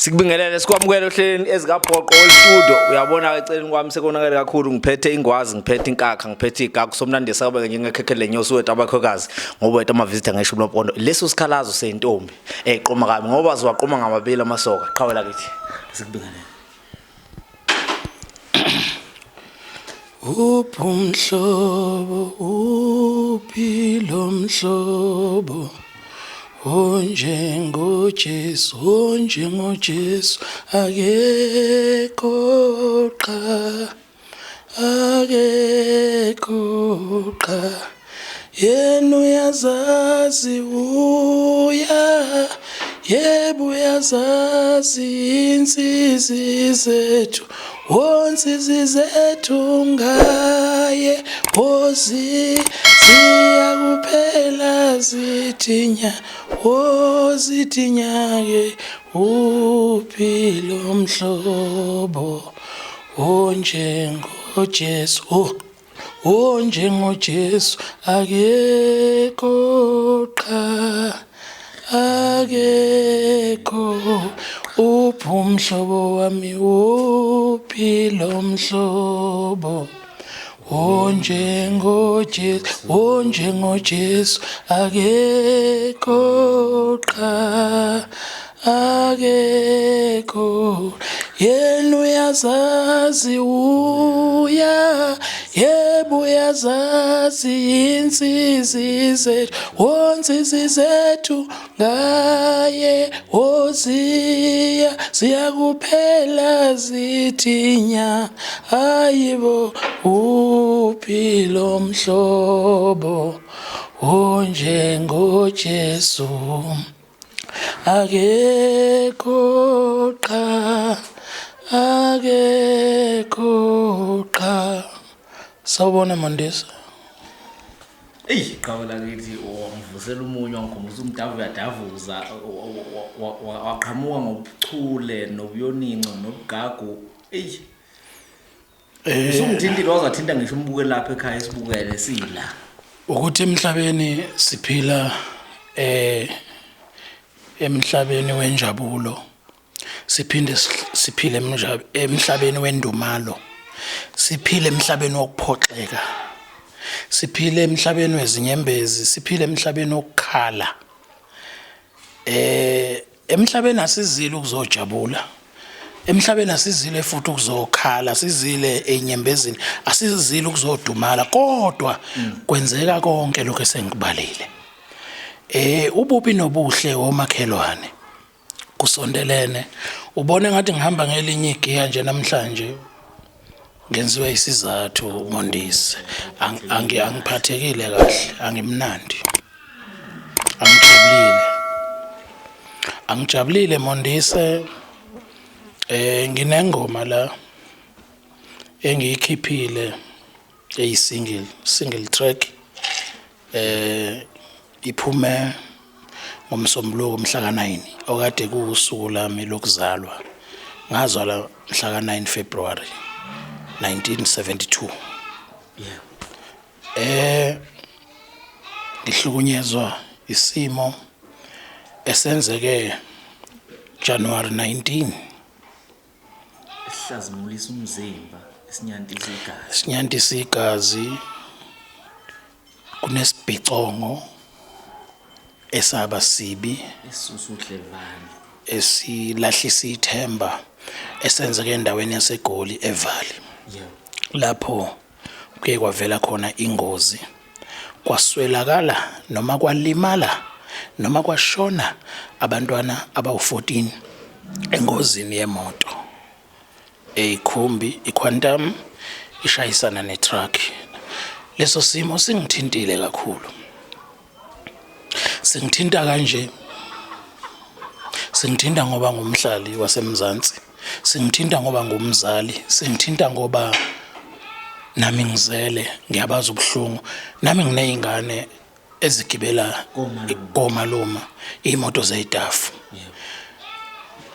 Sikubingelele sikwamukele ohlelweni ezikabhoqo westudio. Uyabona eceleni kwami sekonakele kakhulu, ngiphethe ingwazi, ngiphethe inkakha, ngiphethe igagu somnandi sakubeke njengekhekhe lenyosi wethu abakhokazi ngoba wethu ama-visitor ngesho umlopondo. Leso sikhalazo seyintombi eqoma kabi ngoba ziwaqoma ngamabili amasoka. Qhawe lakithi. Sikubingelele. Uphi umhlobo, uphi lo mhlobo onjengoJesu, onjengoJesu akekho qha, akekho qha. Yena uyazazi uya, yebo uyazazi insizi zethu, wonsizi zethu ngaye, wozi ziyakuphela zithinya, wozithinya-ke uphi lo mhlobo onjengoJesu. Oh. OnjengoJesu akekho qha, akekho. Uphi umhlobo wami, uphi lo mhlobo onjengoJesu, onjengoJesu akekho qha, akekho. Yena uyazazi uya, yebo uyazazi insizi zethu, wonsizi zethu ngaye, woziya ziyakuphela zithinya, hayibo uphi lo mhlobo onjengoJesu. Akekho qha, akekho qha. Sawubona Mandisa. Eyi qhawe lakithi wangivusela umunyu, wangikhumbuza umdavu uyadavuza, waqhamuka ngobuchule nobuyoninco nobugagu. Eyi. Usungithintile wazathinta ngisho umbuke lapha ekhaya esibukele sila. Ukuthi emhlabeni siphila emhlabeni wenjabulo, siphinde siphile emhlabeni wendumalo, siphile emhlabeni wokuphoxeka, siphile emhlabeni wezinyembezi, siphile emhlabeni wokukhala. Emhlabeni asizile ukuzojabula, emhlabeni asizile futhi ukuzokhala, sizile enyembezini, asizile ukuzodumala, kodwa kwenzeka konke lokho esengikubalile. Ububi nobuhle womakhelwane kusondelene. Ubone ngathi ngihamba ngelinye igiya nje namhlanje, ngenziwa isizathu Mondise. Angiphathekile kahle, angimnandi, angijabulile, angijabulile Mondise. Nginengoma la engiyikhiphile eyi single track, iphume ngoMsombuluko mhla ka-9 okade kuwusuku lami lokuzalwa. Ngazalwa mhla ka-9 February 1972. Ngihlukunyezwa isimo esenzeke January 19. Esihlazimulisa umzimba, esinyantisa igazi. Sinyantisa igazi. Kunesibhicongo esaba sibi, esisusa udlevane, esilahlisa ithemba, esenzeke endaweni yaseGoli eVali. Lapho kuye kwavela khona ingozi, kwaswelakala noma kwalimala noma kwashona abantwana abawu-14 engozini yemoto eyikhumbi iQuantum ishayisana netruck. Leso simo singithintile kakhulu. Singithinta kanje, singithinta ngoba ngumhlali waseMzansi, singithinta ngoba ngumzali, singithinta ngoba nami ngizele, ngiyabazi ubuhlungu, nami nginey'ngane ezigibela komalume iy'moto zey'tafu.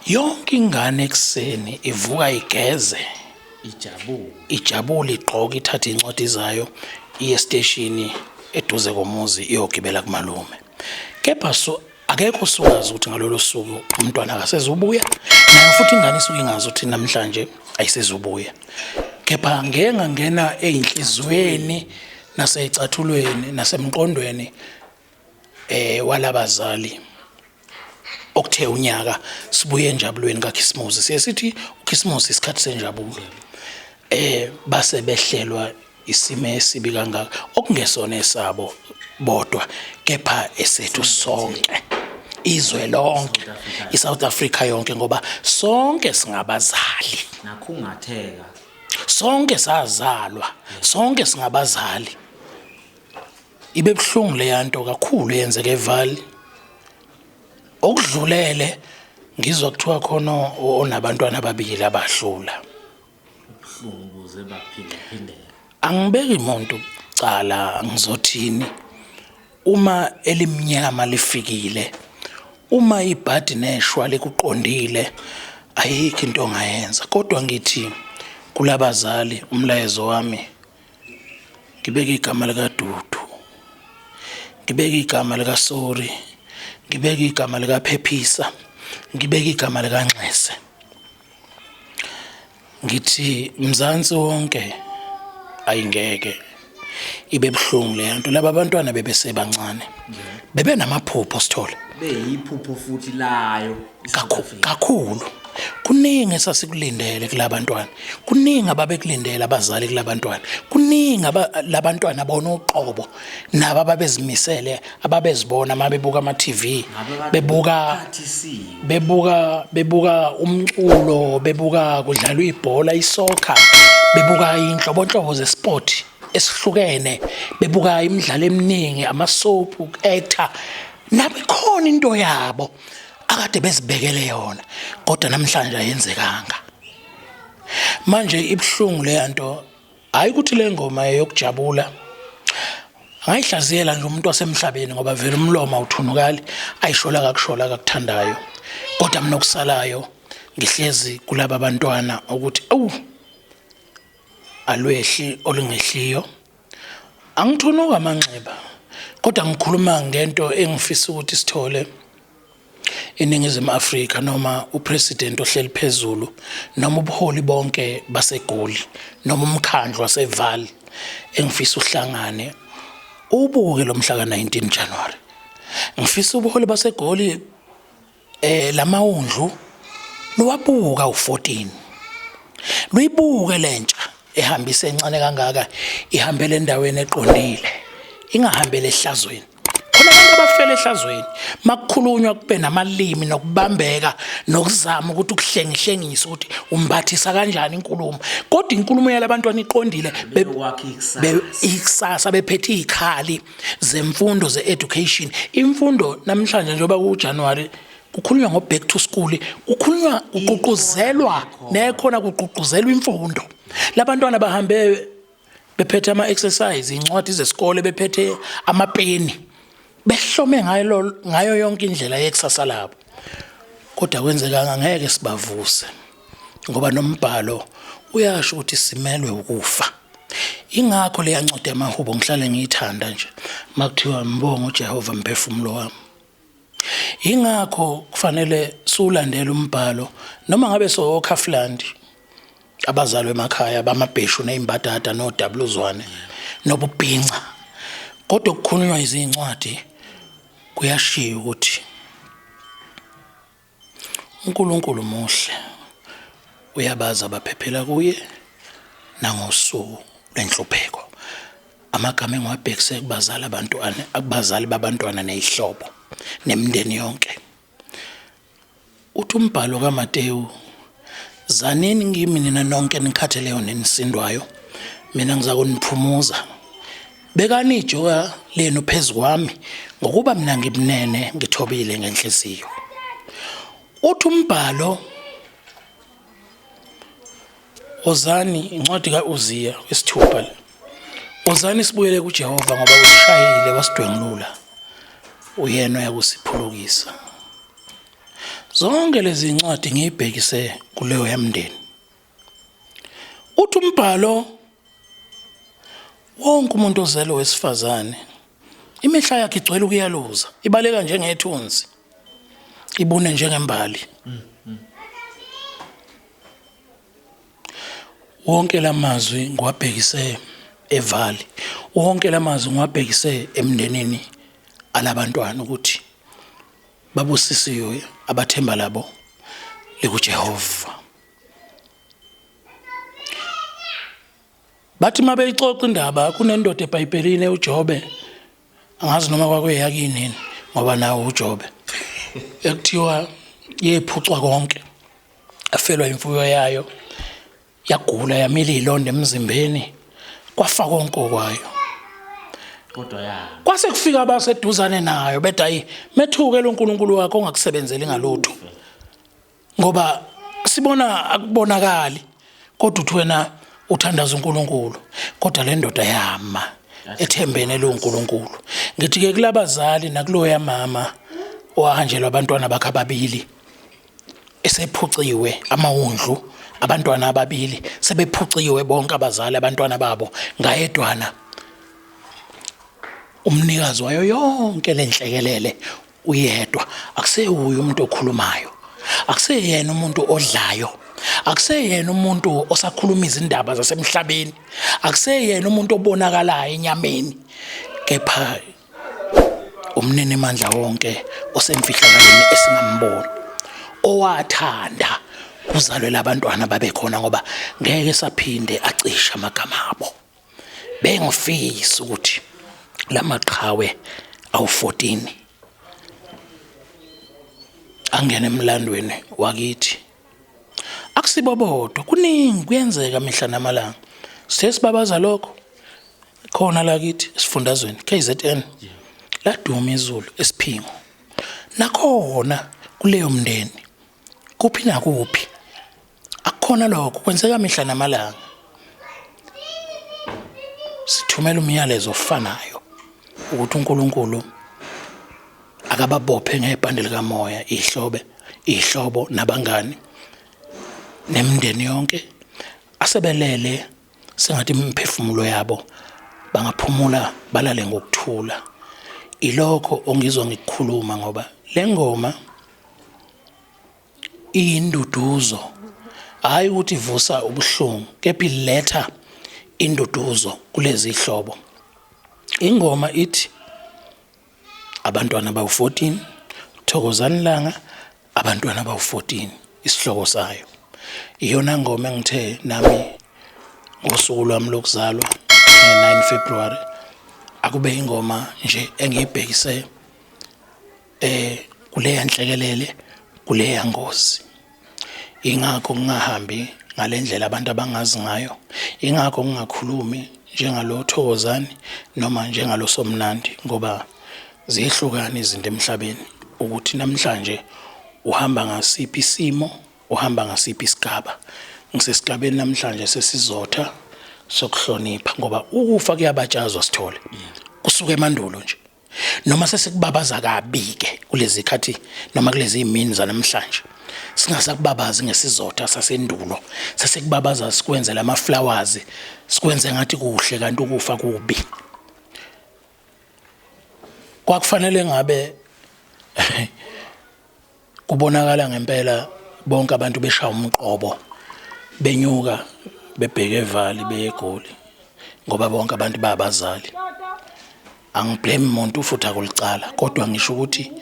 Yonke ingane ekuseni ivuka igeze, ijabule, ijabule, igqoke, ithathe iy'ncwadi zayo iye esiteshini eduze komuzi iyogibela kumalume. Kepha so Akekho osukazi ukuthi ngalolo suku umntwana akasezubuya, nayo futhi ingane isuke ingazi ukuthi namhlanje ayisezubuya. Kepha ngeke ngangena ey'nhliziyweni nasey'cathulweni nasemqondweni walabazali okuthe unyaka sibuye enjabulweni kaKhisimusi. Siye sithi uKhisimusi isikhathi senjabulo. Base behlelwa isimo esibi kangaka okungesona esabo bodwa kepha esethu sonke, izwe lonke, iSouth Africa yonke, ngoba sonke singabazali. Nakhungatheka. Sonke sazalwa, sonke singabazali. Ibe buhlungu leya nto kakhulu eyenzeke eVaal. Okudlulele ngizwa kuthiwa khona onabantwana ababili abahlula. Ubuhlungu buze baphinde phindeka. Angibeki muntu cala, ngizothini uma elimnyama lifikile, uma ibhadi neshwa likuqondile, ayikho into ongayenza. Kodwa ngithi kulabazali, umlayezo wami ngibeke igama likaDudu, ngibeke igama likaSori, ngibeke igama likaPhephisa, ngibeke igama likaNxese. Ngithi Mzansi wonke ayingeke ibe buhlungu le nto. Laba bantwana bebesebancane, bebenamaphupho Sithole, Beyiphupho futhi layo kakhulu. Kuningi esasikulindele kulabantwana, kuningi ababekulindele abazali kulabantwana, kuningi labantwana bona uqobo nabo ababezimisele, ababezibona uma bebuka ama-TV, bebuka umculo, bebuka kudlalwa ibhola isoccer, bebuka inhlobonhlobo zesport esihlukene, bebuka imidlalo eminingi, ama-soap, uku-actor, nabo ikhona into yabo akade bezibekele yona, kodwa namhlanje ayenzekanga. Manje ibuhlungu leya nto. Hayi ukuthi le ngoma eyokujabula, angayihlaziyela nje umuntu wasemhlabeni, ngoba vele umlomo awuthunukali, ayishola akakushola akakuthandayo. Kodwa mina okusalayo ngihlezi kulaba bantwana ukuthi awu alwehli olungehliyo, angithunuka amanxeba, kodwa ngikhuluma ngento engifisa ukuthi sithole iNingizimu Afrika noma upresident ohleli phezulu noma ubuholi bonke baseGoli noma umkhandlu waseVaal engifisa uhlangane ubuke lo mhla ka-19 January. Ngifisa ubuholi baseGoli lamawundlu luwabuka u14, luyibuke lentsha ehambise encane kangaka, ihambele endaweni eqondile, ingahambele ehlazweni. Khona abantu abafela ehlazweni, makukhulunywa kube namalimi nokubambeka nokuzama ukuthi ukuhlengihlengisa ukuthi umbathisa kanjani inkulumo, kodwa inkulumo yalabantwana iqondile. Ikusasa bephethe izikhali zemfundo ze-education. Imfundo namhlanje njengoba kuJanuary kukhulunywa ngo-back to school, kukhulunywa kugqugquzelwa nekhona, kugqugquzelwa imfundo. Labantwana bahambe bephethe ama-exercise, iy'ncwadi zesikole, bephethe amapeni, behlome ngayo ngayo yonke indlela yekusasa labo, kodwa kwenzekanga. Ngeke sibavuse ngoba nombhalo uyasho ukuthi simelwe ukufa. Ingakho leya ncwadi yamahubo ngihlale ngiyithanda nje, makuthiwa mbonga uJehova mphefumulo wami. Ingakho kufanele siwulandele umbhalo noma ngabe soKafland abazalwe emakhaya bamabheshu nezimbadada nodabuluzwane nobubhinca, kodwa ukukhulunywa izincwadi kuyashiya ukuthi uNkulunkulu muhle, uyabaza abaphephela kuye nangosuku lwenhlupheko. Amagama engiwabhekise kubazali abantwana, kubazali babantwana nezihlobo nemindeni yonke. Uthi umbhalo kaMateyu, zanini kimi nina nonke nikhatheleyo nenisindwayo, mina ngizakuniphumuza. Bekani ijoka lenu phezu kwami, ngokuba mina ngibunene ngithobile ngenhliziyo. Uthi umbhalo, wozani, incwadi kaUziya wesithupha le, wozani sibuyele kuJehova, ngoba usishayile wasidwengulula, uyena oyakusiphulukisa. Zonke lezi ncwadi ngiyibhekise kuleyo yamndeni. Uthi umbhalo, wonke umuntu ozelwe wesifazane imihla yakhe igcwele ukuyaluza, ibaleka njengethunzi. Ibune njengembali. Wonke lamazwi ngiwabhekise evali. Wonke lamazwi ngiwabhekise emndenini alabantwana ukuthi babusisiwe abathemba labo likuJehova. Bathi uma beyixoxa indaba kunendoda eBhayibhelini uJobe angazi noma kwakuyeyakini yini ngoba nawo uJobe ekuthiwa yephucwa konke afelwa imfuyo yayo yagula yamila izilonda emzimbeni kwafa konke okwayo kodwa ya kwase kufika abaseduzane nayo bethi ayi methuke lo nkulunkulu wakho ongakusebenzeli ngalutho ngoba sibona akubonakali kodwa uthi wena uthandaza uNkulunkulu kodwa le ndoda yama ethembene lo uNkulunkulu. Ngithi ke kulabazali nakuloya mama owahanjelwa abantwana bakhe ababili esephuciwe amawundlu abantwana ababili sebephuciwe bonke abazali abantwana babo ngayedwana umnikazi wayo yonke lenhlekelele uyedwa. Akusewuye umuntu okhulumayo, akuseyena umuntu odlayo, akuseyena umuntu osakhuluma izindaba zasemhlabeni, akuseyena umuntu obonakalayo enyameni, kepha umnini mandla wonke osemfihlakalweni esingamboni, owathanda kuzalwe labantwana babe khona ngoba ngeke saphinde acishe amagama abo. Bengifisa ukuthi lamaqhawe awu-14 angene emlandweni wakithi. Akusibo bodwa, kuningi kuyenzeka mihla namalanga. Sithe sibabaza lokho khona la kithi esifundazweni KZN laduma izulu esiphingo. Nakhona kuleyo mndeni kuphi nakuphi akukhona lokho kwenzeka mihla namalanga. Sithumela umyalezo ofanayo ukuthi uNkulunkulu akababophe ngebhande likamoya ihlobe ihlobo nabangani nemindeni yonke asebelele sengathi imiphefumulo yabo bangaphumula balale ngokuthula. Ilokho ongizwa ngikukhuluma ngoba le ngoma iyinduduzo, hhayi ukuthi ivusa ubuhlungu kepha iletha induduzo kulezi hlobo. Ingoma ithi abantwana bawu-14, Thokozani Langa, abantwana bawu-14, isihloko sayo. Iyona ngoma engithe nami ngosuku lwami lokuzalwa nge-9 February akube ingoma nje engiyibhekise kuleya nhlekelele, kuleya ngozi. Ingakho ngingahambi ngale ndlela abantu abangazi ngayo, ingakho ngingakhulumi njengalo Thokozani noma njengalo Somnandi ngoba ziyehlukana izinto emhlabeni ukuthi namhlanje uhamba ngasiphi isimo, uhamba ngasiphi isigaba. Ngisesigabeni namhlanje sesizotha sokuhlonipha ngoba ukufa kuyabatshazwa Sithole, kusuka emandulo nje. Noma sesikubabaza kabi-ke kulezi khathi noma kulezi mini zanamhlanje, singasakubabazi ngesizotha sasendulo, sesikubabaza sikwenze lama-flowers, sikwenze ngathi kuhle kanti ukufa kubi. Kwakufanele ngabe kubonakala ngempela bonke abantu beshaya umqobo benyuka bebheke eVali beye eGoli ngoba bonke abantu babazali. Angiblame muntu futhi akulicala kodwa ngisho ukuthi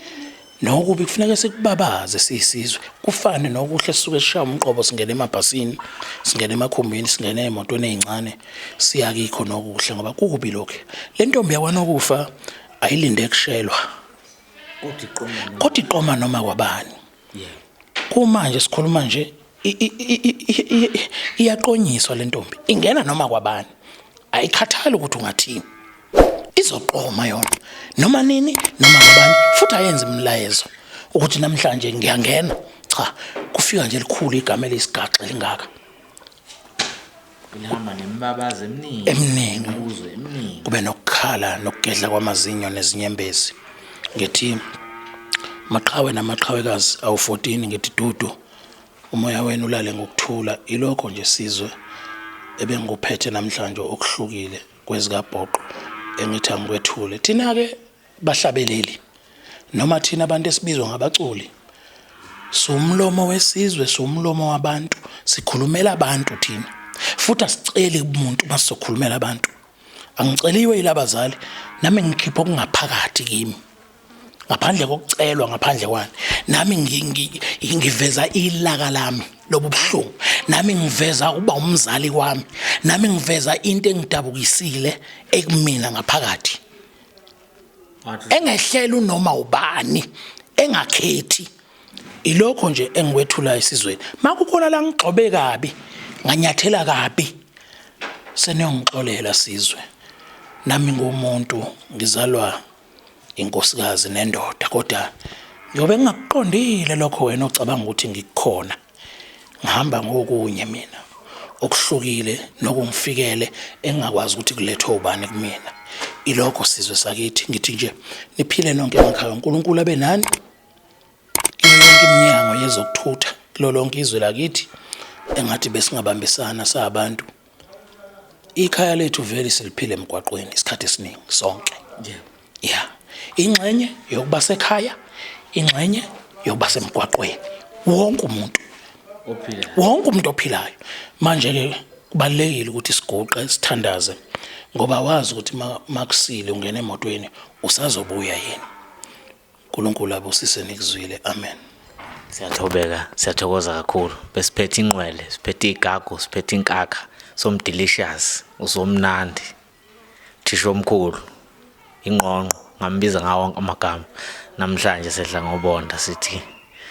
nokubi kufuneka sikubabaze siyisizwe kufane nokuhle sisuke sishaya umqobo singene emabhasini singene emakhumbini singene ey'motweni ey'ncane siya kikho nokuhle ngoba kubi lokhu. Le ntombi yakwanokufa ayilinde kushelwa kodwa iqoma noma kwabani. Kumanje sikhuluma nje iyaqonyiswa le ntombi, ingena noma kwabani, ayikhathali ukuthi ungathini, izoqoma yona noma nini noma kwabani, futhi ayenze imilayezo ukuthi namhlanje ngiyangena. Cha, kufika nje elikhulu igama eliyisigaxa elingaka lihamba nemibabazo eminingi eminingi, imibuzo eminingi, kube nokukhala nokugedla kwamazinyo nezinyembezi. Ngithi maqhawe namaqhawekazi awu-14, ngithi dudu, umoya wenu ulale ngokuthula. Ilokho nje sizwe ebengikuphethe namhlanje okuhlukile kwezikabhoqo engithi angikwethule. Thina-ke bahlabeleli noma thina abantu esibizwa ngabaculi Siwumlomo wesizwe, siwumlomo wabantu, sikhulumela abantu thina. Futhi asiceli kumuntu uma sizokhulumela abantu. Angiceliwe yilabazali, nami ngikhipha okungaphakathi kimi. Ngaphandle kokucelwa, ngaphandle kwani. Nami ngiveza ilaka lami lobu buhlungu. Nami ngiveza ukuba umzali kwami. Nami ngiveza into engidabukisile ekumina ngaphakathi. Engehlela unoma ubani, engakhethi. Ilokho nje engikwethula esizweni. Makukhona la ngigxobe kabi, nganyathela kabi, seniyongixolela sizwe. Nami ngumuntu, ngizalwa inkosikazi nendoda, kodwa ngiyobe ngingakuqondile lokho wena ocabanga ukuthi ngikukhona. Ngihamba ngokunye mina okuhlukile nokungifikele engingakwazi ukuthi kulethwe ubani kumina. Ilokho sizwe sakithi, ngithi nje niphile nonke emakhaya, uNkulunkulu abe nani kuyo yonke iminyango yezokuthutha kulo lonke izwe lakithi. Engathi besingabambisana sabantu. Ikhaya lethu vele siliphile emgwaqweni isikhathi esiningi sonke. Yeah. Ingxenye yokuba sekhaya, ingxenye yokuba semgwaqweni. Wonke umuntu ophilayo. Wonke umuntu ophilayo. Manje ke kubalekile ukuthi siguqe sithandaze, ngoba wazi ukuthi makusile ungena emotweni usazobuya yini. uNkulunkulu abusise nikuzwile. Amen. Siyathobeka, siyathokoza kakhulu. Besiphethe inqwele, siphethe igagu, siphethe inkakha, somdelicious, usomnandi. Thisha omkhulu, ingqongqo, ngambiza ngawo wonke amagama. Namhlanje sehla ngobonda sithi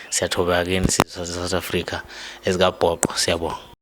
siyathobeka kini sizwe South Africa ezikabhoqo, siyabonga.